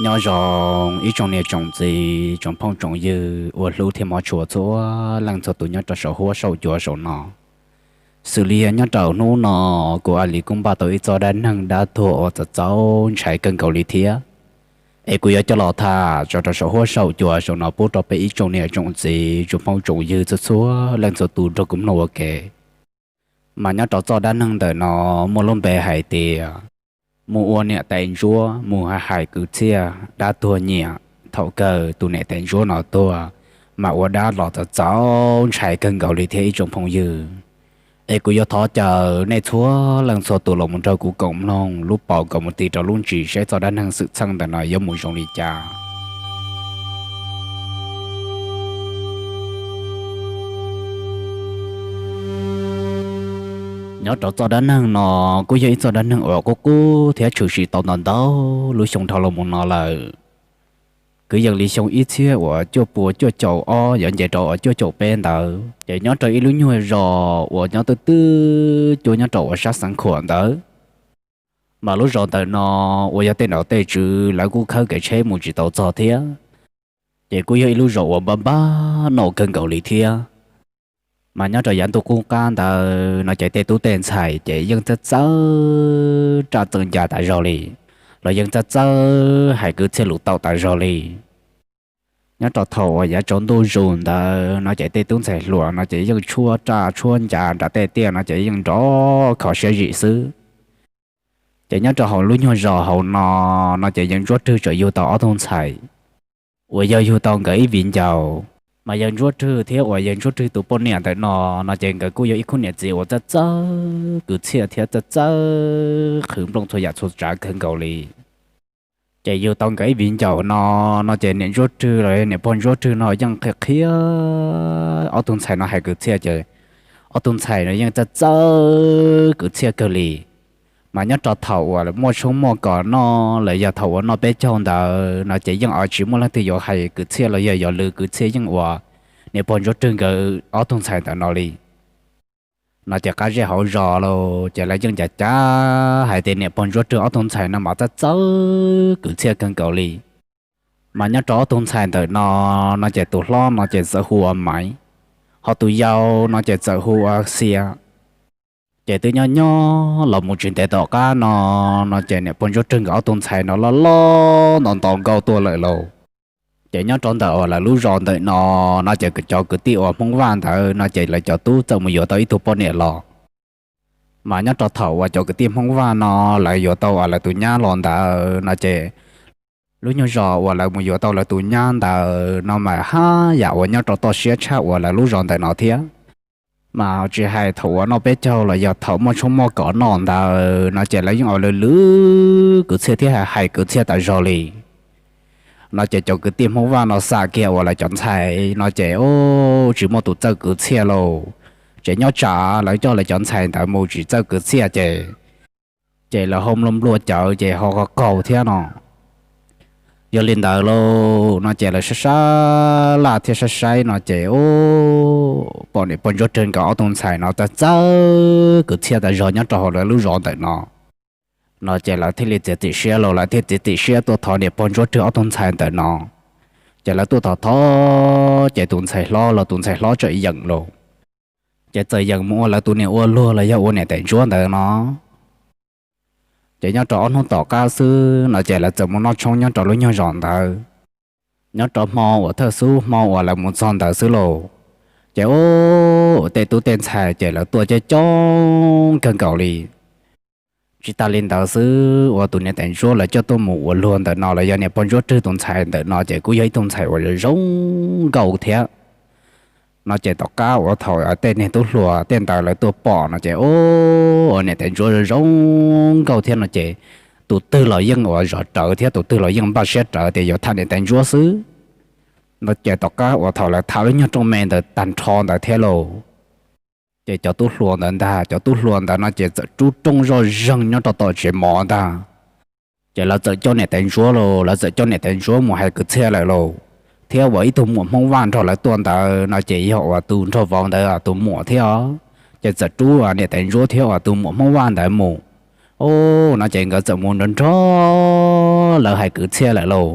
Nyob zoo ib tsoom niam tsoom txiv, tsoom phooj tsoom ywg uas hlub thiab hmov tshua txhua leej txhua tus nyob rau saum huab saum cua saum no. Xws li nyob rau hnub no, kuv Alis kuj npaj tau ib txoj dab neeg dab tuag uas txaus txaus ntshai kawg nkaus li thiab, es kuv yuav coj los tham tso rau saum huab saum cua saum no pub rau peb ib tsoom niam tsoom txiv, tsoom phooj tsoom ywg txhua txhua leej txhua tus nrog kuv mloog ua ke. Mas nyob rau txoj dab neeg ntawm no muaj lub npe hais tias mus ua niam tais ntsuab mus hais kwv txhiaj dab tuag nyiam. Thaum kawg tus niam tais ntsuab no tuag, mas ua dab los txaus txaus ntshai kawg nkaus li thiab ib tsoom phooj ywg. Es kuv yuav thov caw nej txhua leej txhua tus los mus nrog kuv koom mloog lub paus kom mus ti rau lub ntsis seb txoj dab neeg xwm txheej ntawm no yuav mus zoo li cas. Nyob rau txoj dab neeg no kuj yog ib txoj dab neeg uas qub qub thiab tshwm sim tau ntau ntau lub xyoo dhau los mus no lawm. Kwv yees li xyoo ib txhiab uas cuaj pua cuaj caum ob yuav nce rau uas cuaj caum peb ntawd, ces nyob rau ib lub nyuag zos uas nyob twb twb cuab nyob rau uas sab Xeev Khuam ntawd. Mas lub zos ntawm no uas yog tej nom tej tswv lawv kuj khawb kev tsheb mus tsis tau txog thiab, ces kuj yog ib lub zos uas npab npab noj kawg nkaus li thiab. Mas nyob rau yav ntuj qub qab ntawd no ces tej tub tej ntxhais ces yeej txawj txawj raj txawj ncas tas zog li, los yeej txawj txawj hais kwv txhiaj lus tau tas zog li. Nyob rau thaum uas yav tsaus ntuj zus ntawd no ces tej tub ntxhais hluas no ces yeej tshuab raj tshuab ncas nram tej tiaj no ces yeej nrov kho siab zim xwb. Ces nyob rau hauv lub nyuag zos hauv no, no ces yawg Ntsuab Rwg tseem yug tau ob tug ntxhais uas yog yug tau nkawd ib viv ncaus. Mas yawg Ntsuab Rwg thiab uas yawg Ntsuab Rwg tus poj niam ntawm no, no ces nkawd kuj yog ib khub niam txiv uas txawj txawj kwv txhiaj thiab txawj txawj qhwv nplooj txhua yam txhua tsav kawg nkaus li. Ces yug tau nkawd ib viv ncaus no, no ces niam Ntsuab Rwg los niam pog Ntsuab Rwg no yeej qhia qhia ob tug ntxhais no hais kwv txhiaj ces ob tug ntxhais no yeej txawj txawj kwv txhiaj kawg li. Mas nyob rau thaum uas muaj tshoob muaj kos noj los yog thaum uas noj peb caug ntawd no ces yeej tsis muaj leej twg yuav hais kwv txhiaj los yog yuav lwv kwv txhiaj, yeej ua niam pog Ntsuab Rwg nkawd ob tug ntxhais ntawm no li. No ces qab zej hauv zos los ces lawv yeej cav cav hais tias niam pog Ntsuab Rwg ob tug ntxhais no mas txawj txawj kwv txhiaj kawg nkaus li. Mas nyob rau ob tug ntxhais ntawm no, no ces tus hlob no ces txawm hu ua Maiv, ho tus yau no ces txawm hu ua Xia. Ces twb nyob nyob los mus tsis ntev tom qab no, no ces niam pog Ntsuab Rwg nkawd ob tug ntxhais no loj loj nto nto nkauj tuaj lawm lauj. Ces nyob rau ntawm uas lawv lub zos ntawm no, no ces cov kwv tij uas Hmoob Vaj ntawd no ces lawv cov tub txawm mus yuav tau ib tug poj niam los. Mas nyob rau thaum uas cov kwv tij Hmoob Vaj no lawv yuav tau uas lawv tus nyab los ntawd no ces lub nyuag zos uas lawv mus yuav tau lawv tus nyab ntawd no mas haj yam uas nyob rau toj siab tshaj uas lawv lub zos ntawm no thiab. Mas tsis hais thaum uas noj peb caug los yog thaum muaj tshoob muaj kos noj ntawd no ces lawv yeej ua lwv lwv kwv txhiaj thiab hais kwv txhiaj tas zog li. No ces cov kwv tij Hmoob Vaj no xam kiag uas lawv cov ntxhais no ces tsis muaj tus txawj kwv txhiaj lauj. Ces nyob tsam lawv coj lawv cov ntxhais ntawd mus tsis txawj kwv txhiaj ces, ces lawv ho nplua nplua cawv ces ho qaug thiab no. Yog li ntawd lauj no ces lawv sab sab laj thiab saib saib no ces pom niam pog Ntsuab Rwg nkawd ob tug ntxhais no txawj txawj kwv txhiaj tas zog nyob rau hauv lawv lub zos ntawm no. No ces lawv thiaj li txiav txim siab los lawv thiaj txiav txim siab tuaj thov niam pog Ntsuab Rwg ob tug ntxhais ntawm no. Ces lawv tuaj thov thov ces tus ntxhais hlob los tus ntxhais hlob txawm yeem lauj. Ces txawm yeem mus ua lawv tus niam ua luag los yog ua niam tais ntsuab ntawd no. Ces nyob rau ob hnub tom qab xwb no ces lawv txawm mus noj tshoob nyob rau lub nyuag zos ntawd. Nyob rau hmo uas thawj xub hmo uas lawv mus txog ntawd xwb lauj, ces ua tej tub tej ntxhais ces lawv tuaj coob coob kawg nkaus li. Tsis tas li ntawd xwb uas tus niam tais ntsuab lawv coj tuaj mus ua luag ntawm no los yog niam pog Ntsuab Rwg tus ntxhais ntawm no ces kuj yog ib tug ntxhais uas zoo nkauj thiab. No ces tom qab uas thaum tej niag tub hluas tej ntawd lawv tuaj pom no ces ua niam tais ntsuab zoo nkauj thiab no ces tus twg los yeej ua zov rawv thiab tus twg los yeej npaj siab rawv tias yuav tham niam tais ntsuab xwb. No ces tom qab uas thaum lawv tham lub nyuag rooj me ntawd tag nrho ntawd thiab lauj, ces cov tub hluas ntawd ntag, cov tub hluas ntawd no ces txawm rub rooj zoj zeeg nyob rau tom tsev mov ntag. Ces lawv txawm coj niam tais ntsuab lauj, lawv txawm coj niam tais ntsuab mus hais kwv txhiaj lawm lauj. Thiab uas ib tug muam Hmoob Vaj nrog lawv tuaj ntawd no ces yog uas tus nraug vauv ntawd tus muam thiab os. Ces txawm rub niam tais ntsuab thiab uas tus muam Hmoob Vaj ntawd mus, Ub, no ces nkawd txawm mus nrog nrog lawv hais kwv txhiaj lawm lauj.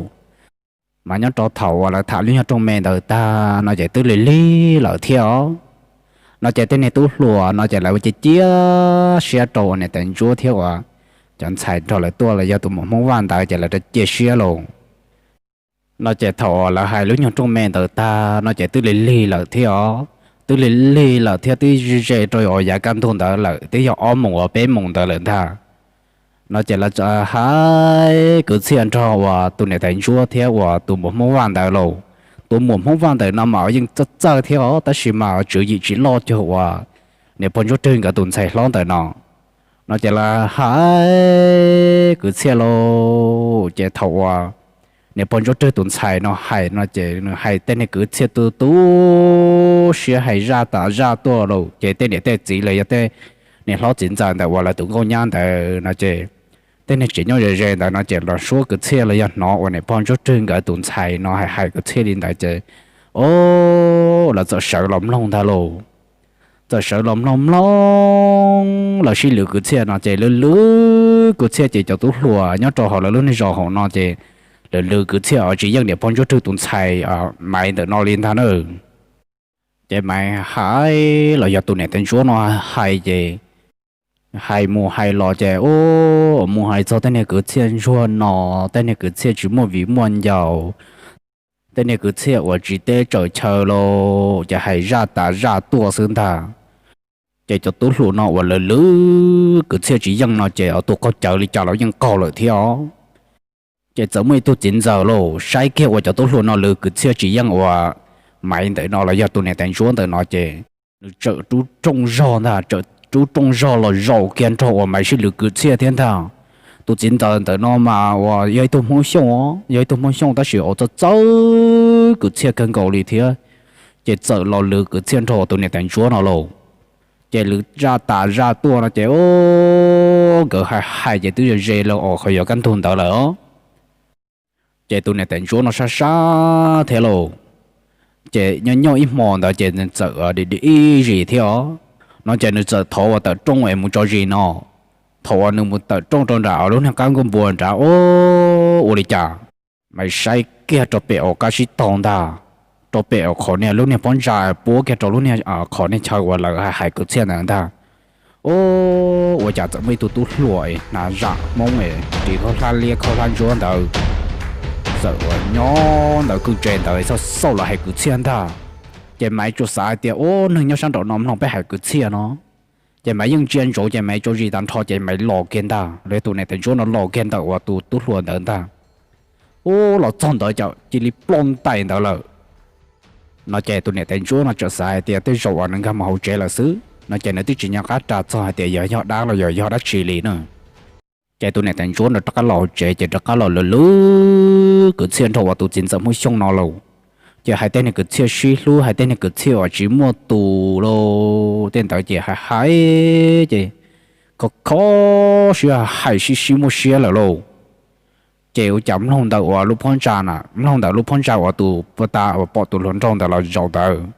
Mas nyob rau thaum uas lawv tham lub nyuag rooj me ntawd tag no ces twb lig lig lawm thiab os. No ces tej niag tub hluas no ces lawv ua cia cia siab rau uas niam tais ntsuab thiab uas cov ntxhais nrog lawv tuaj los yog tus muam Hmoob Vaj ntawd ces lawv rov cia siab lauj. No ces thaum uas lawv hais lub nyuag rooj me ntawd tag no ces twb lig lig lawm thiab os, twb lig lig lawm thiab twb ze rau uas yav kaj ntug ntawd lawm twb yog ob moos uas peb moos ntawd lawm ntag. No ces lawv txawm hais kwv txhiaj nrog uas tus niam tais ntsuab thiab uas tus muam Hmoob Vaj ntawd lauj. Tus muam Hmoob Vaj ntawm no mas yeej txawj txawj thiab os, tab sis mas tswv yim tsis loj cuag uas niam pog Ntsuab Rwg nkawd tus ntxhais hlob ntawm no. No ces lawv hais kwv txhiaj lauj, ces thaum uas niam pog Ntsuab Rwg tus ntxhais no hais no ces nws hais tej niag kwv txhiaj tu tu siab hais zaj tas zaj tuaj lauj, ces tej niam tej txiv los yog tej niam hlob txiv ntxawm ntawm uas lawv tus nkauj nyab ntawd no ces tej niag tsev nyob ze ze ntawd no ces los suab kwv txhiaj los yog hnov uas niam pog Ntsuab Rwg nkawd tus ntxhais no hais hais kwv txhiaj li ntawd ces, o, lawv txawm sawv los mloog ntag lauj. Txawm sawv los mloog mloog lawv sib lwv kwv txhiaj no ces lwv lwv kwv txhiaj ces cov tub hluas nyob rau hauv lawv lub niag zos hauv no ces lwv lwv kwv txhiaj os tsis yeej niam pog Ntsuab Rwg tus ntxhais Maiv ntawm no li ntag na. Ces Maiv hais los yog tus niam tais ntsuab no hais ces hais mus hais los ces, o, mus hais txog tej niag kwv txhiaj ntsuag no, tej niag kwv txhiaj tsis muaj viv muaj ncaus, tej niag kwv txhiaj uas tsis teb tsaws chaw lauj, ces hais zaj tas zaj tuaj xwb ntag. Ces cov tub hluas no uas lawv lwv kwv txhiaj tsis yeej no ces tus qaug cawv li cas los yeej qaug lawm thiab os. Ces txawm muaj ib tug txiv ntxawm lauj saib kiag uas cov tub hluas no lwv kwv txhiaj tsis yeej uas Maiv ntawm no los yog tus niam tais ntsuab ntawm no ces nws txawm rub rooj zog ntag, txawm rub rooj zog los zaum kiag nrog uas Maiv sib lwv kwv txhiaj thiab ntag. Tus txiv ntxawm ntawm no mas uas yog ib tug Hmoob Xyooj os, yog ib tug Hmoob Xyooj tab sis uas txawj txawj kwv txhiaj kawg nkaus li thiab. Ces txawm los lwv kwv txhiaj nrog tus niam tais ntsuab no lauj. Ces lwv zaj tas zaj tuaj no ces, o, nkawd hais hais ces twb ze ze los qhov yuav kaj ntug ntawd lawm os. Ces tus niam tais ntsuab no sab sab thiab lauj. Ces nyob nyob ib hmo ntawd ces nws txawm dim dim ib zis thiab os. No ces nws txawm thov uas tawm rooj es mus tso zis no. Thaum uas nws mus tawm rooj rau nram lub niag qab nkuaj npua nrad, o, ua li cas Maiv saib kiag rau pem uas qab sib taug ntag, rau pem uas qhov niag lub niag phab ntsa puab kiag rau lub niag qhov niag chaw uas lawv hais kwv txhiaj ntawd ntag. O, ua cas txawm muaj ib tug tub hluas hnav zam Hmoob es ris khaub hlab liab khaub hlab ntsuab ntawd txawm uas nyob ntawd kwj tse ntawd xauj xauj lawv hais kwv txhiaj ntag. Ces Maiv tsuas xav hais tias, o, neeg nyob sab nraum no mloog peb hais kwv txhiaj no. Ces Maiv yeej ntsia ntsoov ces Maiv tso zis tag nrho ces Maiv los kiag ntag, los tus niam tais ntsuab no los kiag ntawm uas tus tub hluas ntawd ntag. U, los txog ntawd cas cia li ploj ntais ntawd lawm. No ces tus niam tais ntsuab no txawm xav hais tias tej zaum uas nws nkag mus hauv tsev lawm xwb no ces nws twb tsis nco qab ras txog hais tias yog yog dab los yog yog dab tsi li na. Ces tus niam tais ntsuab no rov qab los hauv tsev ces rov qab los lwv lwv kwv txhiaj nrog uas tus txiv ntxawm Hmoob Xyooj no lauj. Ces hais tej niag kwv txhiaj sib hlub, hais tej niag kwv txhiaj uas tsis muaj tus lauj, tej ntawd ces hais hais ces kho kho siab hais sib sib muaj siab lawm lauj. Ces ua cas mloog ntawm uas lub phab ntsa na, mloog ntawm lub phab ntsa uas tus puag ta uas pom tus hluas nraug ntawd los zaum ntawd,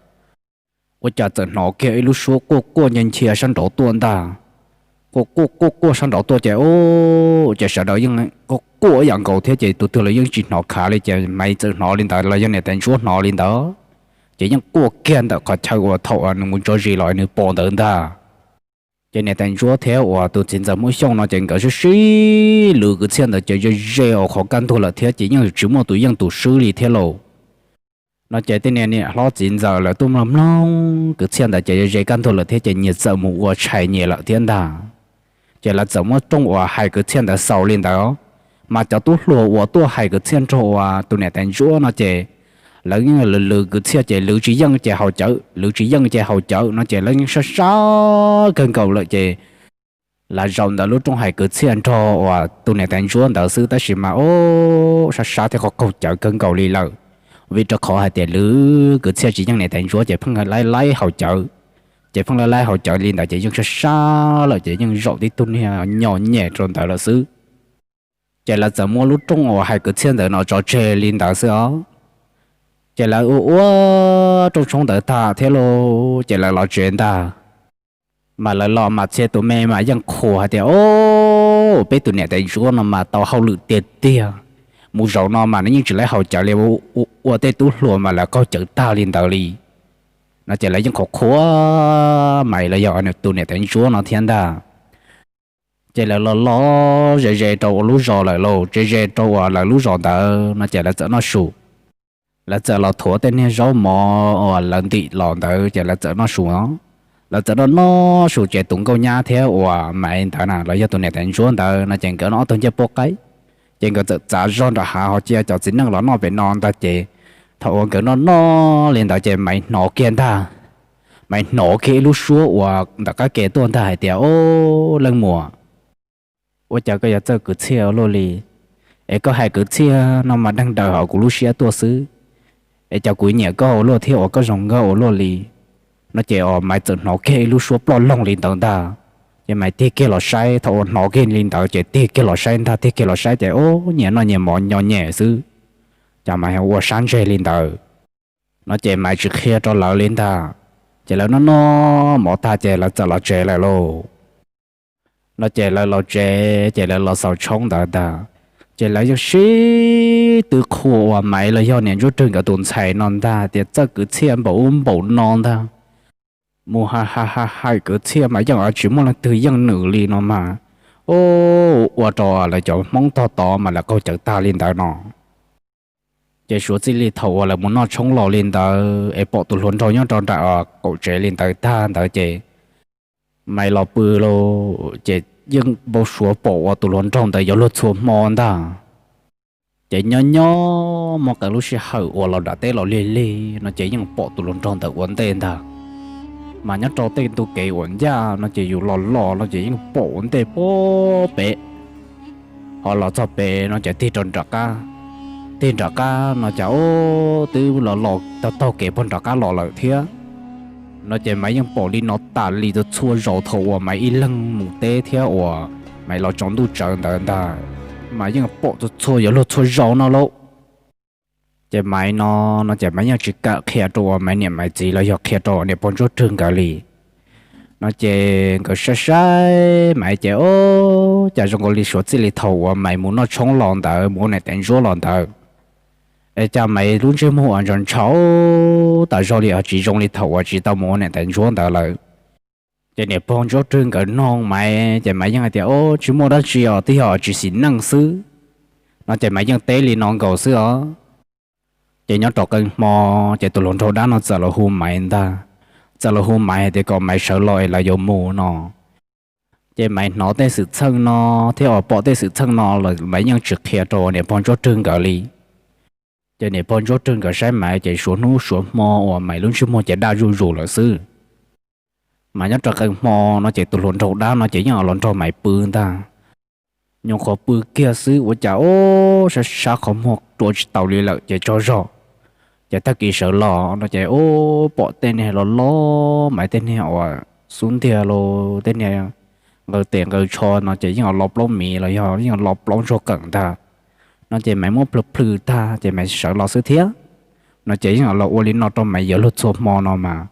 ua cas txawm hnov kiag ib lub suab quaj quaj ncha nchia sab nraud tuaj ntag. Quaj quaj quaj quaj sab nraud tuaj ces, u, ces sawv daws yeej quaj quaj ib yam nkaus thiab ces tus twg los yeej tsis hnov khav li ces Maiv txawm hnov li ntawd los yog niam tais ntsuab hnov li ntawd, ces yeej quaj kiag ntawm qhov chaw uas thaum uas nws mus tso zis los nws pom ntawd ntag. Ces niam tais ntsuab thiab uas tus txiv ntxawm Hmoob Xyooj no ces nkawd sib sib lwv kwv txhiaj ntawd ces ze ze uas qhov kaj ntug lawm thiab ces yeej tsis muaj tus yeej tus swb li thiab lauj. No ces tej niag niam hlob txiv ntxawm lawv tuaj mloog mloog kwv txhiaj ntawd ces ze kaj ntug lawm thiab ces nyias txawm mus ua tshais nyias lawm thiab ntag. Ces lawv txawm muab rooj uas hais kwv txhiaj ntawd xaus li ntawd, mas cov tub hluas uas tuaj hais kwv txhiaj nrog uas tus niam tais ntsuab no ces lawv yeej lwv lwv kwv txhiaj ces lwv tsis yeej ces haus cawv, lwv tsis yeej ces haus cawv no ces lawv yeej sab sab kawg nkaus lawm ces lawv zaum ntawm lub rooj hais kwv txhiaj nrog uas tus niam tais ntsuab ntawd xwb tab sis mas, u, sab sab thiab qaug qaug cawv kawg nkaus li lawm. Vim rau qhov hais tias lwv kwv txhiaj tsis yeej niam tais ntsuab ces pheej laib laib haus cawv, ces pheej laib laib haus cawv li ntawd ces yeej sab sab lawm ces yeej zaum tib tug niag nyo nyem rau ntawd lawm xwb. Ces lawv txawm muab lub rooj uas hais kwv txhiaj ntawd no tso tseg li ntawd xwb os. Ces lawv ua ua rooj tshoob ntawd tag thiab lauj ces lawv los tsev ntag. Mas lawv los mas txhia tus me mas yeej qhuas hais tias, o, Peb tus niam tais ntsuab no mas tau hauj lwm tiag tiag, mus zaum no mas nws yeej tsis lab haus cawv li, ua tej tub hluas mas lawv qaug cawv tag li ntawd li. No ces lawv yeej qhuas qhuas Maiv los yog tus niam tais ntsuab no thiab ntag. Ces lawv los los ze ze rau ua lub zos lawm lauj, ze ze rau uas lawv lub zos ntawd no ces lawv txawm noj su. Lawv txawm los thuav tej niag zaub mov uas lawv ntim los ntawd ces lawv txawm noj su. Lawv txawm noj noj su ces tus nkauj nyab thiab uas Maiv ntawd na los yog tus niam tais ntsuab ntawd no ces nkawd ob tug ncej puab qaib. Ces nkawd txawm txav zog nram hav ho cia cov txiv neej los noj pem no ntag ces thaum uas nkawd noj noj li ntawd ces Maiv hnov kiag ntag. Maiv hnov kiag ib lub suab uas ntawm qab ke tuaj ntag hais tias, Ob, leej muam, ua cas koj yuav txawj kwv txhiaj ua luaj li? Es koj hais kwv txhiaj no mas deeg daws hauv kuv lub siab tuaj xwb. Es cas kuv nyiam koj ua luaj thiab uas koj zoo nkauj ua luaj li? No ces uas Maiv txawm hnov kiag ib lub suab ploj loog li ntawd ntag. Ces Maiv tig kiag los saib, thaum uas hnov kiag li ntawd ces tig kiag los saib ntag, tig kiag los saib ces, Ob, nyias noj nyias mov nyo nyem xwb, cas Maiv ua sab ntseg li ntawd? No ces Maiv tsis qhia rau lawv li ntag. Ces lawv noj noj mov tag ces lawv txawm los tsev lawm lauj. No ces lawv los tsev ces lawv los xaus tshoob ntawd ntag. Ces lawv yeej sib tw qhuas uas Maiv los yog niam Ntsuab Rwg nkawd tus ntxhais no ntag tias txawj kwv txhiaj npaum ub npaum no ntag. Mus ha ha ha hais kwv txhiaj mas yeej tsis muaj leej twg yeej nws li no mas. Ua rau lawv cov Hmoob tog tod mas lawv qaug cawv tag li ntawd no. Ces suav txij li thaum uas lawv mus noj tshoob los li ntawd es pom tus hluas nraug nyob rau nram qaum tsev li ntawd tag ntawd ces Maiv los pw lauj, ces yeej npau suav pom uas tus hluas nraug ntawd yuav luag txhua hmo ntag. Ces nyob nyob muaj qee lub sij hawm uas los nram teb los lig lig no ces yeej pom tus hluas nraug ntawd ua ntej ntag. Mas nyob rau tej ntu kev uas ncaj no ces yus los los no ces yeej pom ua ntej puag pem. Ho los txog pem no ces tig rau nram qab, tig nram qab no ces ub twb los los taug taug kev puag nram qab los lawm thiab. No ces Maiv yeej pom li no tas li txhua zaus thaum uas Maiv ib leeg mus teb thiab uas Maiv los tsaus ntuj tsawv ntawd ntag, mas yeej pom txhua yuav luag txhua zaus no lauj. Ces Maiv no, no ces Maiv yeej tsis kam qhia rau uas Maiv niam Maiv txiv los yog qhia rau niam pog Ntsuab Rwg nkawd li. No ces nkawd saib saib Maiv ces ub, cas zoo nkaus li suav txij li thaum uas Maiv mus noj tshoob los ntawd, mus ua niam tais ntsuab los ntawd, es cas Maiv lub ntsej muag uas ntshaus ntshaus tas zog li, tsis zoo li thaum uas tsis tau mus ua niam tais ntsuab ntawd lawm. Ces niam pog Ntsuab Rwg nkawd noog Maiv ces Maiv yeej hais tias, Ub, tsis muaj dab tsi os, twb yog tsis xis neej xwb. No ces Maiv yeej teb li no nkaus xwb os. Ces nyob rau qee hmo, ces tus hluas nraug dab no txawm los hu Maiv ntag, txawm los hu Maiv hais tias kom Maiv sawv los es lawv yuav mus no. Ces Maiv hnov tej xwm txheej no thiab uas pom tej xwm txheej no los Maiv yeej tsis qhia rau niam pog Ntsuab Rwg nkawd li. Ces niam pog Ntsuab Rwg nkawd saib Maiv ces suav hnub suav hmo uas Maiv lub ntsej muag ces daj zuj zus lawm xwb. Mas nyob rau qee hmo no ces tus hluas nraug dab no ces yeej los nrog Maiv pw ntag. Nyuam qhuav pw kiag xwb ua cas ub, sab sab qhov muag rua tsis taus li lawm ces tsaug zog. Ces tag kis sawv los no ces ub, pom tej niag los los, Maiv tej niag uas xub ntiag los tej niag nqaws tes nqaws tsho no ces yeej los plaub miv los yog yeej los plaub ntsuag qeem ntag. No ces Maiv muab plhws plhws tag ces Maiv sawv los xwb thiab. No ces yeej los ua li no rau Maiv yuav luag txhua hmo no mas.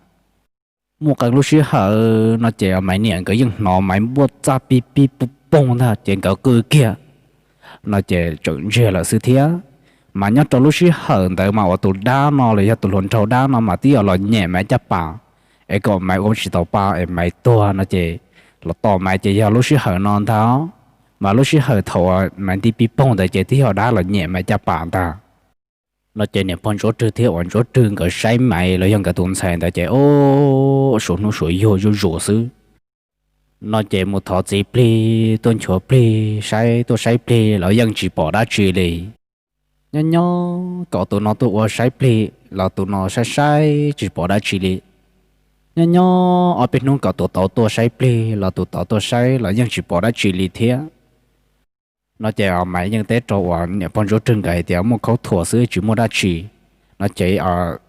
Muaj qee lub sij hawm no ces Maiv niam nkawd yeej hnov Maiv npuaj txaj pib pib poog poog ntag ces nkawd qw kiag no ces tseem ntsiag lawm xwb thiab. Mas nyob rau lub sij hawm ntawd mas uas tus dab no los yog tus hluas nraug dab no mas twb yog los nyem Maiv caj pas, es kom Maiv ua tsis tau pa es Maiv tuag no ces los tom Maiv ces yog lub sij hawm no ntag. Mas lub sij hawm thaum uas Maiv nti pib poog ntawd ces twb yog dab los nyem Maiv caj pas ntag. No ces niam pog Ntsuab Rwg thiab uas Ntsuab Rwg nkawd saib Maiv los yog nkawd tus ntxhais ntawd ces ub, suav hnub suav yuag zuj zus xwb. No ces mus thov txiv plig, tuaj nchuav plig, saib tuaj saib plig los yeej tsis pom dab tsi li. Nyob nyob kom tus no tuaj ua saib plig los tus no saib saib tsis pom dab tsi li. Nyob nyob ob peb hnub kom tus tod tuaj saib plig los tus tod tuaj saib los yeej tsis pom dab tsi li thiab. No ces Maiv yeej teb rau uas niam pog Ntsuab Rwg nkawd hais tias muaj khaub thuas xwb tsis muaj dab tsi. No ces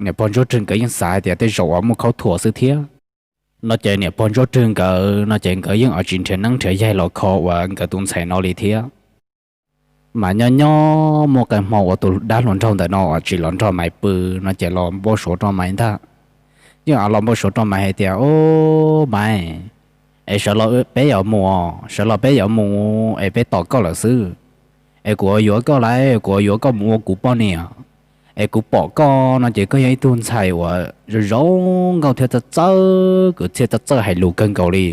niam pog Ntsuab Rwg nkawd yeej xav hais tias tej zaum uas muaj khaub thuas xwb thiab. No ces niam pog Ntsuab Rwg nkawd no ces nkawd yeej tsis nrhiav neeb nrhiav yaig los kho uas nkawd tus ntxhais no li thiab. Mas nyob nyob muaj qee hmo uas tus dab hluas nraug ntawm no uas tsis los nrog Maiv pw no ces los npau suav rau Maiv ntag. Yeej los npau suav rau Maiv hais tias, Ub, Maiv, Es sawv los peb yuav mus, sawv los peb yuav mus es peb tos koj lawm xwb. Es kuv yuav yuav koj lawm, kuv yuav yuav koj mus ua kuv poj niam. Es kuv pom koj no ces koj yog ib tug ntxhais uas zoo zoo nkauj thiab txawj txawj, kwv txhiaj txawj txawj hais lus kawg nkaus li.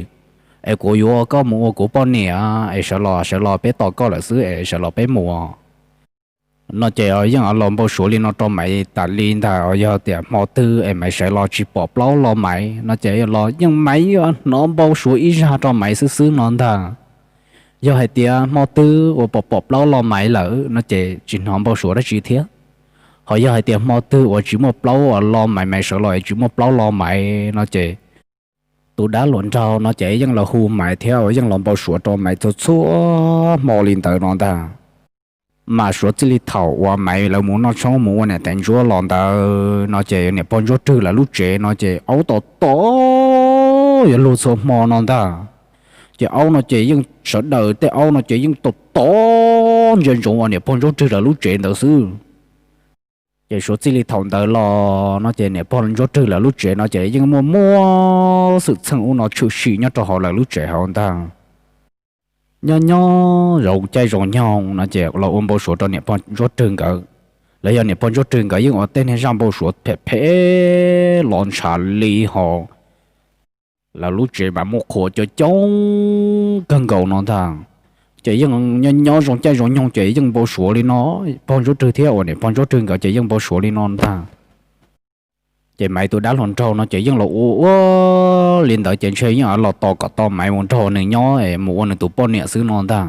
Es kuv yuav yuav koj mus ua kuv poj niam, es sawv los, sawv los peb tos koj lawm xwb, es sawv los peb mus. No ces yeej los npau suav li no rau Maiv tas li ntag. Yog tias hmo twg es Maiv sawv los tsis pom plaub los Maiv no ces los yeej Maiv hnov npau suav ib zaj rau Maiv xwb xwb no ntag. Yog hais tias hmo twg uas pom pom plaub los Maiv lawm no ces tsis hnov npau suav dab tsi thiab. Ho yog hais tias hmo twg uas tsis muaj plaub los Maiv, Maiv sawv los tsis muaj plaub los Maiv no ces tus dab hluas nraug no ces yeej los hu Maiv thiab uas yeej los npau suav rau Maiv txhua txhua hmo li ntawd no ntag. Mas suav txij li thaum uas Maiv lawv mus noj tshoob mus ua niam tais ntsuab los ntawd no ces niam pog Ntsuab Rwg lawv lub tsev no ces aub tom tom yuav luag txhua hmo no ntag. Ces aub no ces yeej sawv daws tej aub no ces yeej tom tom ntsia ntsoov uas niam pog Ntsuab Rwg lawv lub tsev ntawd xwb. Ces suav txij li thaum ntawd los no ces niam pog Ntsuab Rwg lawv lub tsev no ces yeej muaj muaj xwm txheej ub no tshwm sim nyob rau hauv lawv lub tsev hauv ntag. Nyob nyob zoo caij zoo nyoog no ces los ua npau suav rau niam pog Ntsuab Rwg nkawd. Los yog niam pog Ntsuab Rwg nkawd yeej ua tej niag zaj npau suav phem phem los ntshav li hos. Lawv lub tsev mas muaj qhua coob coob kawg nkaus no ntag. Ces yeej nyob nyob zoo caij zoo nyoog ces yeej npau suav li no, pog Ntsuab Rwg thiab uas niam pog Ntsuab Rwg nkawd ces yeej npau suav li no ntag. Ces Maiv tus dab hluas nraug no ces yeej los ua ua li ntawd ces ntshe yeej los tos kom tau Maiv mus nrog nws nyob es mus ua nws tus poj niam xwb no ntag.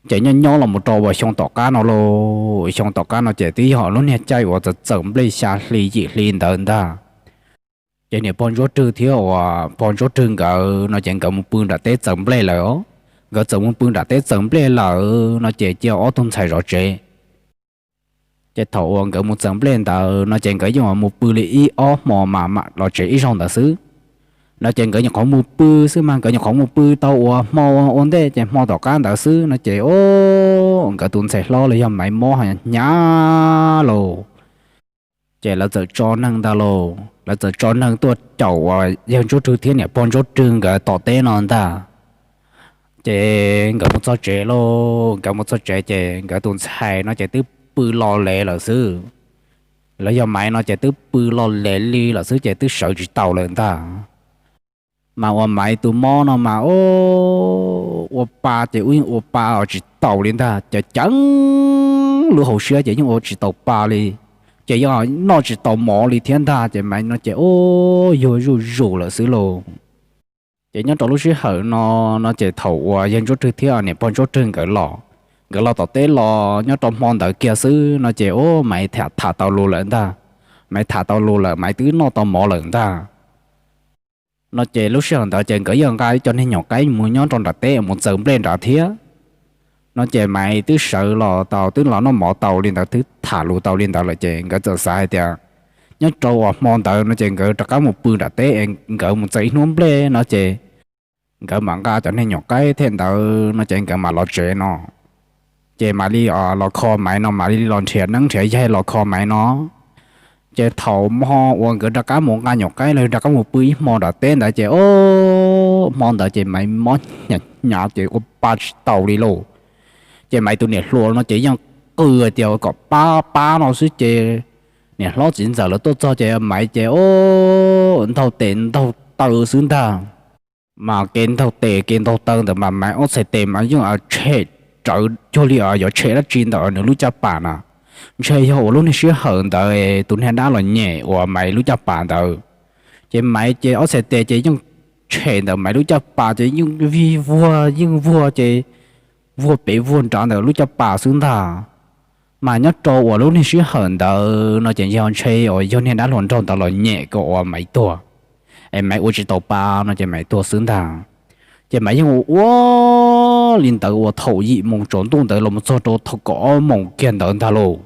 Ces nyob nyob los mus rau uas xyoo tom qab no lauj, xyoo tom qab no ces twb yog lub niag caij uas txawm txawm nplej xya hli yim hli ntawd ntag. Ces niam pog Ntsuab Rwg thiab uas pog Ntsuab Rwg nkawd no ces nkawd mus pw nram teb txawm nplej lawm os. Nkawd txawm mus pw nram teb txawm nplej lawm no ces cia ob tug ntxhais zov tsev. Ces thaum uas nkawd mus txawm nplej ntawd no ces nkawd yeej mus pw li ib ob hmo mas mam los tsev ib zaug ntawd xwb. No ces nkawd nyuam qhuav mus pw xwb mas nkawd nyuam qhuav mus pw tau uas hmo ua ntej ces hmo tom qab ntawd xwb no ces o, nkawd tus ntxhais hlob los yog Maiv mob hnyav lauj. Ces lawv txawm tso neeg ntag lauj, lawv txawm tso neeg tuaj caum uas yawg Ntsuab Rwg thiab niam pog Ntsuab Rwg nkawd tom teb no ntag. Ces nkawd mus txog tsev lauj, nkawd mus txog tsev ces nkawd tus ntxhais no ces twb pw lo lev lawm xwb. Los yog Maiv no ces twb pw lo lev li lawm xwb ces twb sawv tsis taus lawm ntag. Mas uas Maiv tus mob no mas ua pa ces ua yeej ua pa os tsis taus li ntag, ces ceev lub hauv siab ces yeej ua tsis taus pa li, ces yeej noj tsis tau mov li thiab ntag. Ces Maiv no ces ua yuag zuj zus lawm xwb lauj. Ces nyob rau lub sij hawm no, no ces thaum uas yawg Ntsuab Rwg thiab niam pog Ntsuab Rwg nkawd los, nkawd los tom teb los nyob rau hmo ntawd kiag xwb no ces ua Maiv tham tham tau lus lawm ntag. Maiv tham tau lus lawm, Maiv twb noj tau mov lawm ntag. No ces lub sij hawm ntawd ces nkawd yeej nqa ib co niag nyuam qaib mus nyob rau nram teb mus txawm nplej nrad thiab. No ces Maiv twb sawv los tau, twb los noj mov tau li ntawd, twb tham lus tau li ntawd lawm ces nkawd txawm xav hais tias nyob rau uas hmo ntawd no ces nkawd rov qab mus pw nram teb es nkawd mus txawm ib hnub nplej no ces nkawd mam nqa cov niag nyuam qaib thiab ntawd no ces nkawd mam los tsev no. Ces mam li los kho Maiv no, mam li los nrhiav neeb nrhiav yaig los kho Maiv no. Ces thaum hmo uas nkawd rov qab mus nqa nyuam qaib los rov qab mus pw ib hmo nram teb ntawd ces o, hmo ntawd ces Maiv mob hnyav hnyav ces ua pa tsis taus li lauj. Ces Maiv tus niam hluas no ces yeej qw tias kom pab pab no xwb ces niam hlob txiv ntxawm lawv tuaj txog ces Maiv ces o, ntaug tes ntaug taw xwb ntag. Mas kev ntaug tes kev ntaug taw ntawd mas Maiv ob txhais tes mas yeej tshem rawv cuag li yuav tshem dab tsi ntawm nws lub caj pas na. Ntshe yog uas lub niag sij hawm ntawd tus niag dab los nyem uas Maiv lub caj pas ntawd. Ces Maiv ces ob txhais tes ces yeej tshem ntawm Maiv lub caj pas ces yeej vij vuag yeej vuag ces vuag pem vuag nrad ntawm lub caj pas xwb ntag. Mas nyob rau uas lub niag sij hawm ntawd no ces yog ntshe uas yog niag dab hluas nraug ntawd los nyem kom uas Maiv tuag, es Maiv ua tsis tau pa no ces Maiv tuag xwb ntag. Ces Maiv yeej ua ua li ntawd uas thaum yim moos tsaus ntuj ntawd los mus txog rau thaum kaum ob moos kiag ntawd ntag lauj.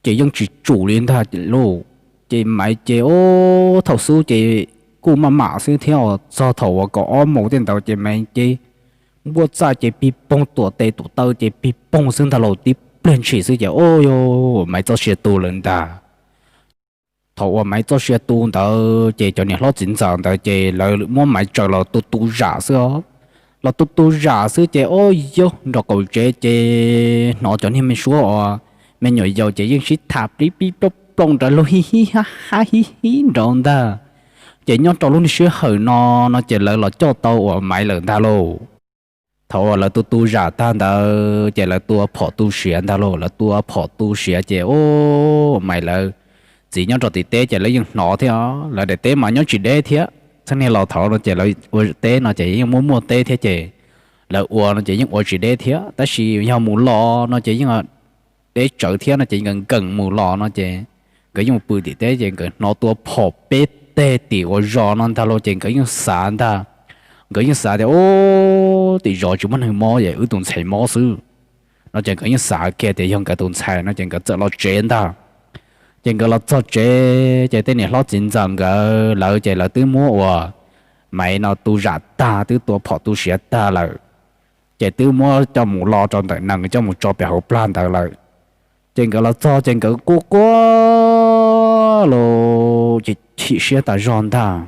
Ces yeej tsis tsum li ntag lauj. Ces Maiv ces o, thaum xub ces kuj maj mam xwb thiab, txog thaum uas kaum ob moos tej ntawd ces Maiv ces npuaj txaj ces pig poog, tuam tes tuam taw ces pig poog xwb ntag lauj, tib pliag ntshis xwb ces o, Maiv txoj sia tu lawm ntag. Thaum uas Maiv txoj sia tu ntawd ces cov niam hlob txiv ntxawm ntawd ces lawv muab Maiv tsaws los tu tu zam xwb os. Los tu tu zam xwb ces ua yog nraum qaum tsev ces hnov cov niag me suab uas me nyuam yaus ces yeej sib tham plib plib plooj plooj nrad lug hib hib hab hab hib hib nrad ntag. Ces nyob rau lub niag sij hawm no, no ces lawv los coj tau uas Maiv lawm ntag lauj. Thaum uas lawv tu tu zam tag ntawd ces lawv tua phom tu siav ntag lauj. Lawv tua phom tu siav ces ua Maiv lawv txiv nyob rau tim teb ces lawv yeej hnov thiab. Lawv daim teb mas nyob tsis deb thiab, txheej niag laus thaud no ces lawv ua teb no ces yeej muaj muaj teb thiab ces lawv ua no ces yeej ua tsis deb thiab. Tab sis yog mus los no ces yeej deb tsawv thiab no ces nkawd nkees mus los no ces nkawd yeej mus pw tim teb ces nkawd hnov tua phom peb teg tim uas zos no ntag lauj. Ces nkawd yeej xav ntag, nkawd yeej xav tias ub, tim zos tsis muaj neeg mob es wb tus ntxhais mob xwb no ces nkawd yeej xav kiag tias yog nkawd tus ntxhais no ces nkawd txawm los tsev ntag. Ces nkawd los txog tsev ces tej niam hlob txiv ntxawm nkawd lawv ces lawv twb muab uas Maiv no tu zam tag, twb tua phom tu siav tag lawm, ces twb muab coj mus lo rau ntawm nees coj mus tso pem hauv plag ntawd lawm. Ces nkawd los txog ces nkawd quaj quaj los ces chim siab tas zog ntag.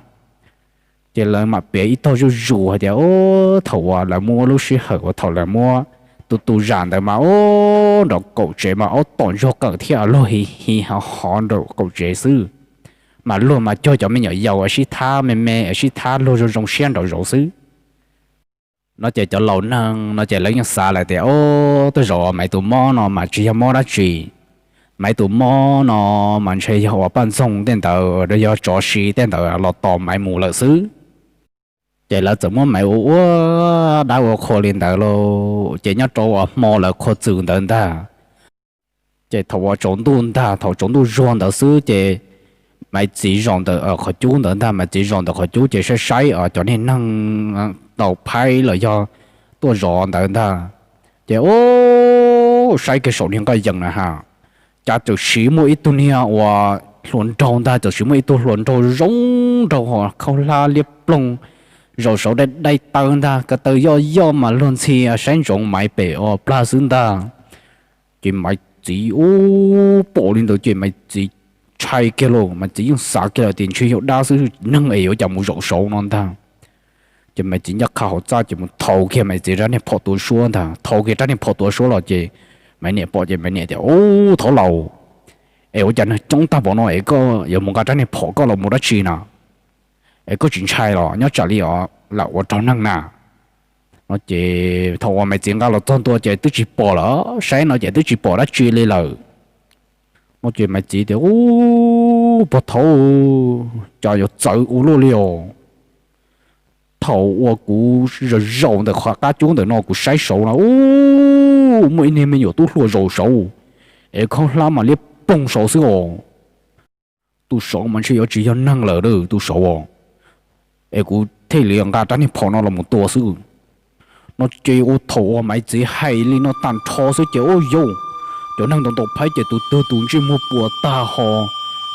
Ces lawv mam piav ib tog zuj zus hais tias ub, thaum uas lawv muab lub sij hawm uas thaum lawv muab tu tu zam ntawd mas ub, nraum qaum tsev mas ob tom ntsuag qawm thiab luag hi hi hov hov nraum qaum tsev xwb, mas luag mas cuag cov me nyuam yaus sib thab me me, sib thab luag zoo zoo siab nraum zoov xwb no ces cov laus neeg no ces lawv yeej xav lawm tias ub, tej zaum Maiv tus mob no mas tsis yog mob dab tsi. Maiv tus mob no mas ntshe yog uas poj ntxoog tej ntawd, yog tsov si tej ntawd los tos Maiv mus lawm xwb. Ces lawv txawm muab Maiv ua ua dab ua qhua li ntawd lauj. Ces nyob rau uas hmo lawv qhua txws ntawd ntag, ces thaum uas tsaus ntuj ntag, thaum tsaus ntuj zuag ntawd xwb ces Maiv txiv zaum ntawm qhov cub ntawd ntag, Maiv txiv zaum ntawm qhov cub ces saib saib cov niag neeg tau phaib los yog tuaj zov ntawd ntag. Ces ub, saib kiag saum niag nqaj yees na ha, cas txawm siv muaj ib tug niag uas hluas nraug ntag, txawm siv muaj ib tug hluas nraug zoo nraug ho khaub hlab liab ploog, zaum saud dai dai taw ntag, ko taw yoj yoj mas luag ntxhi saib ntsoov Maiv pem uas plag xwb ntag. Ces Maiv txiv ub, pom li ntawd ces Maiv txiv ntshai kiag lauj. Maiv txiv yeej xav kiag lawm tias ntshe yog dab xwb, neeg es yuav cas mus zaum saud no ntag. Ces Maiv txiv ncaj qha hauv txaj ces mus thau kiag Maiv txiv rab niag phom tua suab ntag. Thau kiag rab niag phom tua suab los ces Maiv niam pom ces Maiv niam tias, Ub, thov laus, es ua cas neeg coob tag npaum no es koj yuav mus nqa rab niag phom koj los mus dab tsi na? Es koj tsis ntshai los nyob tsam li os lam ua raug neeg na? No ces thaum uas Maiv txiv nqa los txog ntua ces twb tsis pom lawm, saib no ces twb tsis pom dab tsi li lawm. No ces Maiv txiv tias, Ub, pog thauv, cas yuav txawv ua luaj li os. Thaum uas kuv zaum zaum ntawm qhov qab cub ntawm no kuv saib saud no, ub, muaj ib niag me nyuam tub hluas zaum saud, es khaub hlab mas liab ploog saud xwb os. Tus saud mas ntshe yuav tsis yog neeg lawm tus saud os. Es kuv thiaj li nqa rab niag phom no los mus tua xwb. No ces ua thaum uas Maiv txiv hais li no tag nrho xwb ces ua yau, cov neeg ntau ntau phaib ces tus twg tus ntsej muag puas tag ho,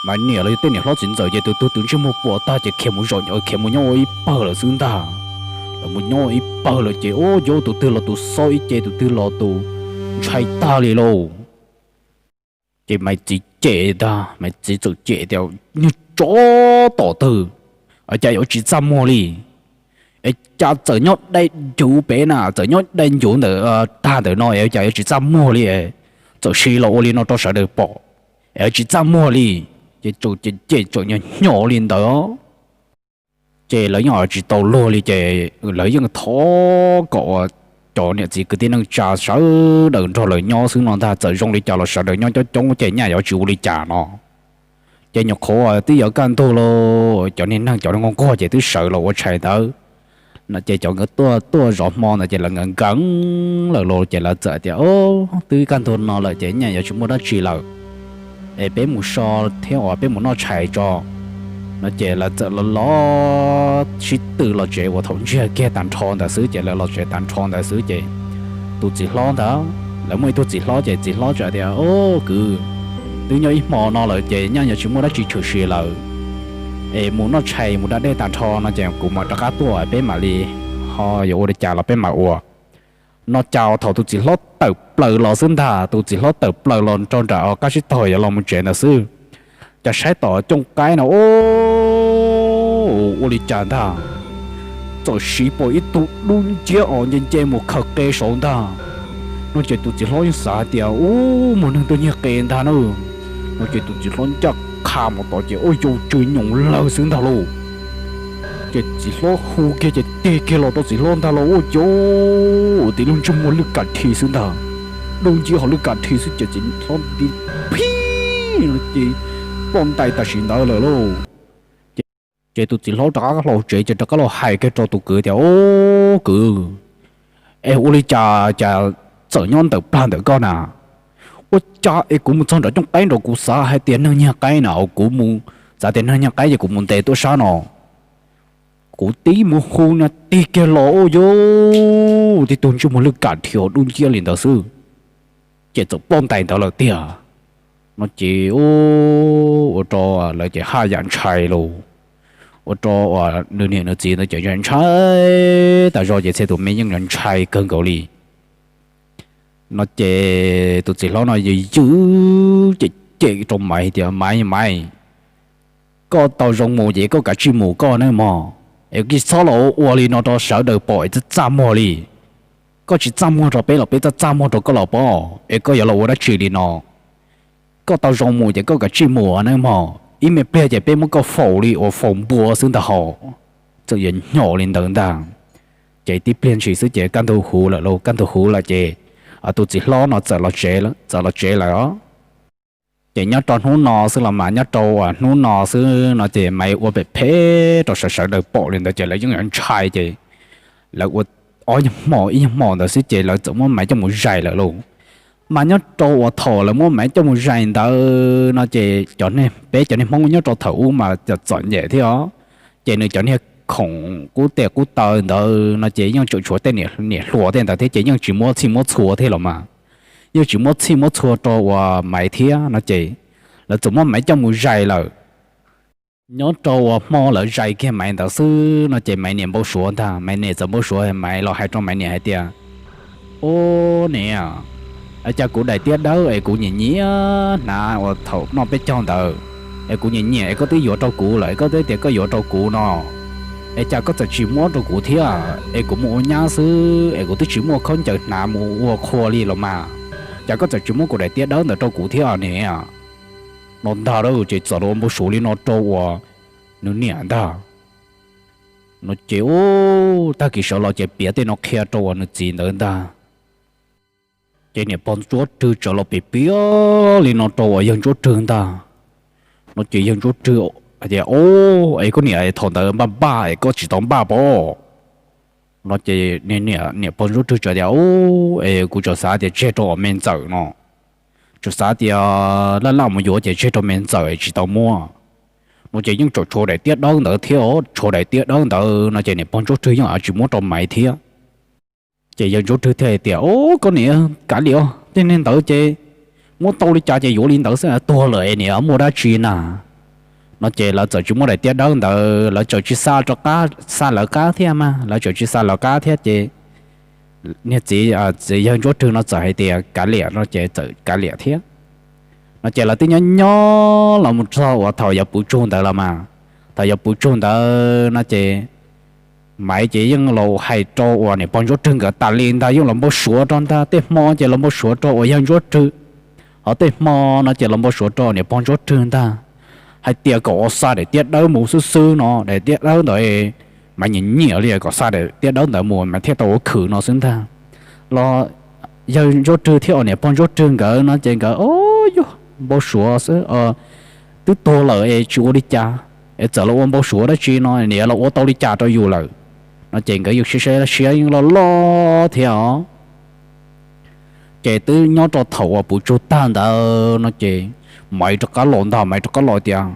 Maiv niam los yog tej niam hlob txiv ntxawm ces tus twg tus ntsej muag puas tag ces khiav mus zaum, khiav mus nyob ua ib pawg lawm xwb ntag. Lawv mus nyob ua ib pawg lawm ces ua yau, tus twg los tus xob ib ce, tus twg los tus ntshai tag li lauj. Ces Maiv txiv cem ntag, Maiv txiv txawm cem tias, Niag tsov tom twg, cas yuav tsis txaj muag li? Es cas txawm nyob dai ncuv pem na, txawm nyob dai ncuv ntawm tag ntawm no es cas yuav tsis txaj muag li? Txawm siv los ua li no rau sawv daws pom, es yuav tsis txaj muag li. Ces txawm cem cem txawm nyo nyo li ntawd. Ces lawv yeej tsis tau luag li ces lawv yeej thov kom uas cov niam txiv kwv tij neej tsa sawv daws nrog lawv nyob xwb no ntag, txawm zoo li cas los sawv daws nyob coob coob ces nyaj yuav tsis ua li cas no. Ces nyuam qhuav twb yuav kaj ntug los cov niag neeg cov nquag nquag ces twb sawv los ua tshais ntawd no ces cov nkawd tuaj tuaj zov hmo ntawd ces lawv nkees nkees lawm los ces lawv txawm tias, Twb kaj ntug no lawm ces nyaj yuav tsis muaj dab tsi lawm, es peb mus so thiab uas peb mus noj tshais tso. No ces lawv txawm los los sib tw los tsev uas thaum ntsiag kiag tag nrho ntawd xwb ces lawv los tsev tag nrho ntawd xwb ces tus txiv hlob ntawd, lawv muaj ib tug txiv hlob ces txiv hlob txawm tias, Au kwv, twb nyob ib hmo no lawm ces nyaj yuav tsis muaj dab tsi tshwm sim lawm, es mus noj tshais mus da dej tag nrho no ces kuv mam rov qab tuaj peb mam li ho yuav ua li cas los peb mam ua. No cas thaum tus txiv hlob tawm plaws los xwb ntag, tus txiv hlob tawm plaws los rau nram qab tsib taug yuav los mus tsev ntawd xwb, Cas saib tom cooj qaib no, o, ua li cas ntag, txawm siv pom ib tug dub nciab os nce nce mus khaws qe saud ntag. No ces tus txiv hlob yeej xav hais tias, u, muaj neeg tuaj nyiag qe ntag na. No ces tus txiv hlob ncaj qha mus tod ces ua yau tsw nyoos lawg xwb ntag lauj. Ces txiv hlob hu kiag ces tig kiag los rau txiv hlob ntag lauj, ua cas tib lub ntsej muag lwj kam dhi xwb ntag. Dub nciab ho lwj kam dhi xwb ces txiv hlob nti phib no ces ploj ntais tam sim ntawd lawm lauj. Ces tus txiv hlob rov qab los tsev ces rov qab los hais kiag rau tus kwv tias, o, kwv, es ua li cas cas txawm nyob ntawm plag ntawm koj na? Ua cas es kuv mus txog nram cooj qaib nraud kuv xav hais tias neeg nyiag qaib na, kuv mus xav tias neeg nyiag qaib ces kuv mus ntes tuaj sab no. Kuv tib mus hu no tig kiag los ua yau tib tug ntsej muag lwj kam dhi dub nciab li ntawd xwb, ces txawm ploj ntais ntawd lawm tiag. No ces ua rau lawv ces haj yam ntshai lauj. Ua rau uas nws niam nws txiv ntawd ces ntshai tas zog ces txhia tus me yeej ntshai kawg nkaus li. No ces tus txiv hlob no yws yws cem cem rau Maiv tias, Maiv, Maiv, koj tau zoo mus ces koj kav tsij mus koj nawb mog, es koj txhob los ua li no rau sawv daws pom es txaj txaj muag li. Koj tsis txaj muag rau peb los peb txaj txaj muag rau koj los pob, es koj yuav los ua dab tsi li no? Koj tau zoo mus ces koj kav tsij mus nawb mog, ib me pliag ces peb muab koj faus li uas faus npua xwb ntag hos. Txawm yuav hnyos li ntawd ntag. Ces tib pliag ntshis xwb ces kaj ntug huv lawm lauj, kaj ntug huv lawm ces tus txiv hlob no txawm los tsev lawm os. Ces nyob rau hnub no xwb los mas nyob rau uas hnub no xwb no ces Maiv ua phem phem rau sawv sawv daws pom li ntawd ces lawv yeej yuav ntshai ces lawv ua ob nyuag hmo ib nyuag hmo ntawd xwb ces lawv txawm muab Maiv coj mus zais lawm lauj. Mas nyob rau uas thaum lawv muab Maiv coj mus zais ntawd no ces cov, peb cov niag Hmoob nyob rau thaum ub mas txom nyem thiab os. Ces nws cov niag khoom qub tes qub taw ntawd no ces yeej tseem tshuav tej niam hluas tej ntawd thiab ces yeej tsis muab txhij muab txhua thiab los mas. Yeej tsis muab txhij muab txhua rau uas Maiv thiab no ces lawv txawm muab Maiv coj mus zais lawm. Nyob rau uas hmo lawv zais kiag Maiv ntawd xwb no ces Maiv niam npau suav ntag, Maiv niam txawm npau suav Maiv los hais rau Maiv niam hais tias, Ub niam, cas kuv daim tiab dawb es kuv nyiam nyiam hnav uas thaum noj peb caug ntawd, es kuv nyiam nyiam es koj twb yuav rau kuv lawm es koj twb tias koj yuav rau kuv no, es cas koj txawm tsis muab rau kuv thiab es kuv mus ua nyab xwb es kuv twb tsis muaj khaub ncaws hnav mus ua qhua li los mas, cas koj txawm tsis muab kuv daim tiab dawb ntawd rau kuv thiab niam? No ntag lauj, ces txawm los npau suav li no rau uas nws niam ntag. No ces ub, tag kis sawv los ces piav tej no qhia rau uas nws txiv ntawd ntag. Ces niam pog Ntsuab Rwg txawm los piav piav li no rau uas yawg Ntsuab Rwg ntag. No ces yawg Ntsuab Rwg hais tias, Ub, es koj niam, thaum ntawd npaj npaj es koj tsis tau npaj pob? No ces niam pog Ntsuab Rwg txawm tias, Ub, es kuv tsuas xav tias tseg rau uas me ntxawm no, tsuas xav tias laj laj mus yuav ces tseg rau me ntxawm tsis tau muab. No ces yeej tseem tshuav daim tiab dawb ntawd thiab os, tshuav daim tiab dawb ntawd no ces niam pog Ntsuab Rwg yeej tsis muab rau Maiv thiab. Ces yawg Ntsuab Rwg thiaj hais tias, Ub, koj niam, kav liam os, tej niag ntawd ces muab tau li cas ces yuav li ntawd xwb, tuag lawm es niam muaj dab tsi na? No ces lawv txawm tsis muab daim tiab dawb ntawd, lawv txawm tsis xa rov qab, xa lawv qab thiab mas, lawv txawm tsis xa lawv qab thiab ces niag txiv, txiv yawg Ntsuab Rwg no txawm hais tias kav liam no ces txawm kav liam thiab. No ces lawv twb nyob nyob los mus txog uas thaum yuav puv tsug ntawd los mas, thaum yuav puv tsug ntawd no ces Maiv ces yeej los hais rau uas niam pog Ntsuab Rwg nkawd tas li ntag, yeej los npau suav rau ntag, tej hmo ces los npau suav rau uas yawg Ntsuab Rwg, ho tej hmo no ces los npau suav rau niam pog Ntsuab Rwg ntag, hais tias kom uas xa daim tiab dawb mus xwb xwb no, daim tiab dawb ntawd Maiv nyiam nyiam li, kom xa daim tiab dawb ntawd mus Maiv thiaj tau ua khwm no xwb ntag. Los yawg Ntsuab Rwg thiab uas niam pog Ntsuab Rwg nkawd no ces nkawd, o, yog npau suav xwb, twb tuag lawm es tsis ua li cas, es txawm los ua npau suav dab tsi no, niam los ua tau li cas rau yus lawm? No ces nkawd yeej siab siab yeej loj loj thiab os. Ces twb nyob rau thaum uas puv tsug tag ntawd no ces Maiv rov qab los ntag, Maiv rov qab los tias,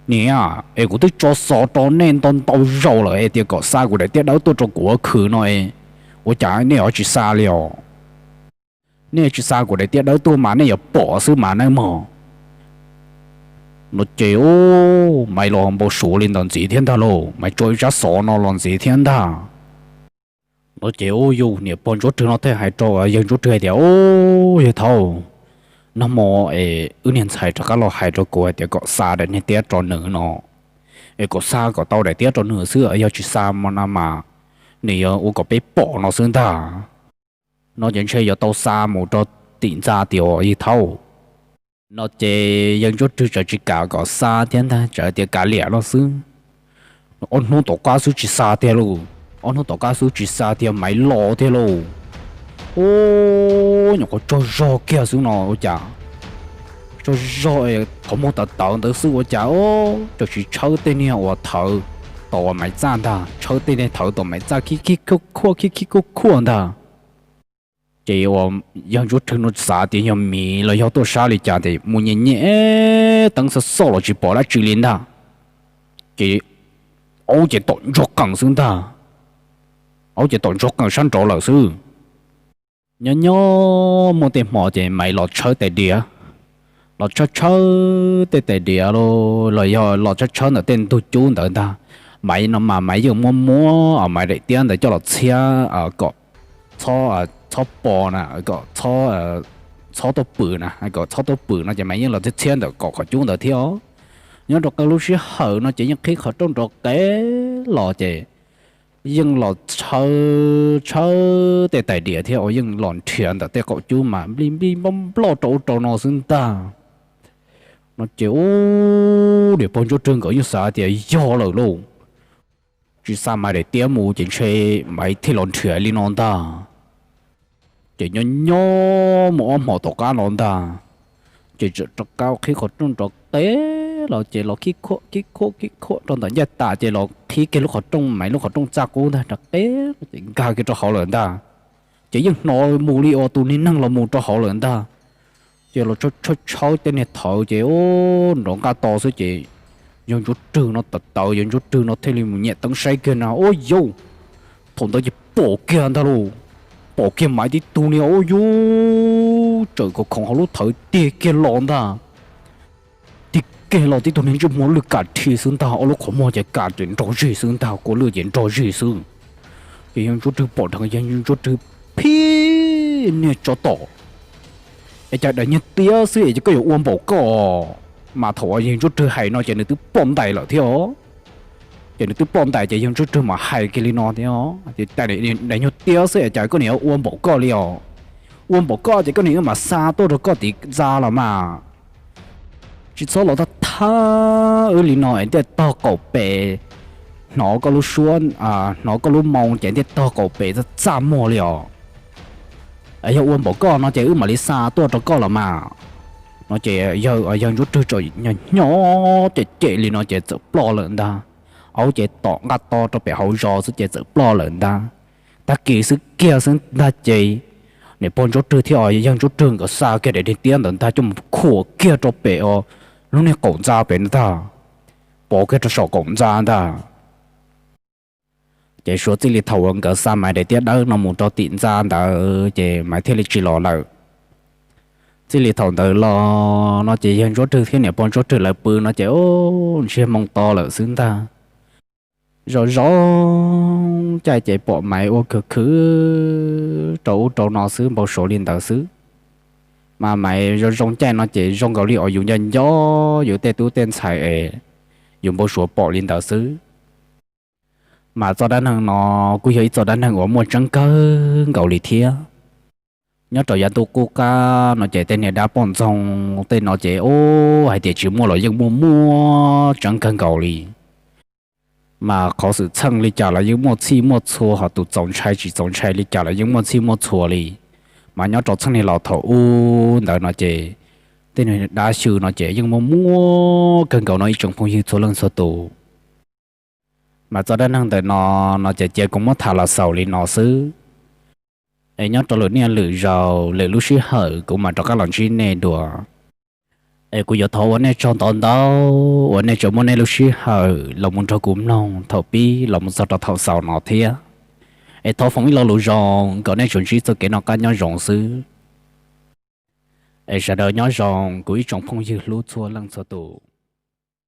Niam, es kuv twb tso xov rau nej ntau ntau zaus lawm es tias kom xa kuv daim tiab dawb tuaj rau kuv ua khwm no es ua cas nej ho tsis xa li os? Nej tsis xa kuv daim tiab dawb tuaj mas nej yuav pom xwb mas nawb mog. No ces Maiv los npau suav li ntawd ntxiv thiab ntag lauj, Maiv tso ib tsab xov no los ntxiv thiab ntag. No ces u yug niam pog Ntsuab Rwg no thiaj hais rau yawg Ntsuab Rwg hais tias, U, yawg thaub, Nag hmo es wb niag ntxhais rov qab los hais rau kuv hais tias kom xa daim niag tiab rau nws no, es kom xa kom tau daim tiab rau nws xwb, yog tsis xa no mas nws yuav ua kom peb pom no xwb ntag. No ces ntshe yuav tau xa mus rau tim ntxa tias yawg thaub no ces yawg Ntsuab Rwg txawm tsis kam kom xa thiab ntag, txawm tias kav liam no xwb. Ob hnub tom qab xwb tsis xa tiag lauj, ob hnub tom qab xwb tsis xa tiag, Maiv los tiag lauj. Ub, nyuam qhuav tsaug zog kiag xwb no ua cas, tsaug zog qhov muag tawv tawv ntawd xwb ua cas, ub, txawm sis tshawb tej niag uas thawv tom Maiv txaj ntag, tshawb tej niag thawv tom Maiv txaj khib khib khuaj khuaj khib khib khuaj khuaj ntag. Ces uas yawg Ntsuab Rwg no xav tias yog miv los yog tuaj sab li cas ces mus nyem nyem teeb xoj xoj los tsis pom dab tsi li ntag. Ces aub ces tom ntsoog qees xwb ntag, aub ces tom ntsoog qees sab nraud lawm xwb. Nyob nyob muaj tej hmo ces Maiv los tshawb tais diav, los tshawb tshawb tej tais diav los yog los tshawb tshawb ntawm tej ntug cub ntawd ntag. Maiv no mas Maiv yeej muab muab Maiv daim tiab ntawd coj los txhiab kom txhob pos na, kom txhob tuaj pwm na, kom txhob tuaj pwm no ces Maiv yeej los txhiab txhiab ntawm kaum qhov cub ntawd thiab os. Nyob rau qee lub sij hawm no ces yeej qhib qhov rooj nrov qev los ces yeej los tshawb tshawb tej tais diav thiab uas yeej los nrhiav ntawm tej qaum cub mas nplij nplij nploj nploj rau ub rau no xwb ntag. No ces ub, niam pog Ntsuab Rwg nkawd yeej xav tias yog lawm lauj, tsis xa Maiv daim tiab mus ces ntshe Maiv thiaj los nrhiav li no ntag. Ces nyob nyob muaj ob hmo tom qab no ntag, ces txawm rov qab qhib qhov rooj nrov qev los ces los khib khuaj khib khuaj khib khuaj rau ntawm ncaj tas ces los qhib kiag lub qhov rooj, Maiv lub qhov rooj txaj qub ntag rov qev ces nkag kiag rau hauv lawm ntag. Ces yeej hnov mus li uas tus niag neeg los mus rau hauv lawm ntag. Ces los tshawb tshawb tej niag thawv ces ub, nrov nqaj to xwb ces yawg Ntsuab Rwg no tawv tawv, yawg Ntsuab Rwg no thiaj li mus nyem teeb saib kiag na, ub yauj, thaum ntawd ces pom kiag ntag lauj, pom kiag Maiv tib tug niag ub yauj, tseem khoov khoov hauv lub thawv tig kiag los ntag. Tig kiag los tib tug niag ntsej muag lwj kam rhi xwb ntag, ob lub qhov muag ces kam ces nrog zig xwb ntag, kua lwj ces nrog zig xwb. Ces yawg Ntsuab Rwg pom dheev, yawg Ntsuab Rwg phib niag tsov tom, es cas daim nyuag tiab xwb es koj yuav ua npaum koj? Mas thaum uas yawg Ntsuab Rwg hais no ces nws twb ploj ntais lawm thiab os. Ces nws twb ploj ntais ces yawg Ntsuab Rwg mam hais kiag li no thiab, daim nyuag tiab xwb es cas koj niam yuav ua npaum koj li os? Ua npaum koj ces koj niam wb mam xa tuaj rau koj tim ntxa los mas. Tsis txhob los thab thab wb li no es ntiaj tog qaum pem hnov koj lub suab, hnov koj lub moo ces ntiaj tog qaum pem txaj txaj muag li os. Yog ua npaum koj no ces wb mam li xa tuaj rau koj los mas. No ces yawg Ntsuab Rwg txawm nyo nyo cem cem li no ces txawm ploj lawm ntag. Aub ces tom nqaj to rau pem hauv zos xwb ces txawm ploj lawm ntag. Tag kis xwb kiag xwb ntag ces niam pog Ntsuab Rwg thiab yawg Ntsuab Rwg nkawd xa kiag daim niag tiab ntawd ntag coj mus khuam kiag rau pem os, lub niag qaum ntxa pem ntag, pov kiag rau saum qaum ntxa ntag. Ces suav txij li thaum uas nkawd xa Maiv daim tiab dawb no mus rau tim ntxa ntawd ces Maiv thiaj li tsis los lawm. Txij li thaum ntawd los no ces yawg Ntsuab Rwg thiab niam pog Ntsuab Rwg lawv pw no ces ub, ntsiag moo to lawm xwb ntag. Zoo zoo caij ces pom Maiv ua khwv khwv rau ub rau no xwb, npau suav li ntawd xwb. Mas Maiv zoo zoo caij no ces zoo nkaus li uas yus nco nco yus tej tub tej ntxhais es yus npau suav pom li ntawd xwb. Mas txoj dab neeg no kuj yog ib txoj dab neeg uas muaj tseeb kawg nkaus li thiab. Nyob rau yav ntuj qub qab no ces tej niag dab poj ntxoog tej no ces ub, hais tias tsis muaj los yeej muaj muaj tseeb kawg nkaus li. Mas qhov xwm txheej li cas los yeej muaj txhij muaj txhua, ho tus txaus ntshai tsis txaus ntshai li cas los yeej muaj txhij muaj txhua li. Mas nyob rau txheej niag laus thaum ub ntawd no ces tej niag dab xyw no ces yeej muaj muaj kawg nkaus no ib tsoom phooj ywg txhua leej txhua tus. Mas txoj dab neeg ntawm no, no ces cia kuv muab tham los xaus li no xwb. Es nyob rau lwm niaj lwm zaus lwm lub sij hawm kuv mam rov qab los ntsib nej dua. Es kuv yuav thov ua nej tsaug ntau ntau uas nej tseem muab nej lub sij hawm los mus nrog kuv mloog thaum pib los mus txog rau thaum xaus no thiab. Es thov foom ib lo lus zoo kom nej tsuas ntsib txoj kev noj qab nyob zoo xwb. Es sawv daws nyob zoo kuv ib tsoom phooj ywg hlub txhua leej txhua tus.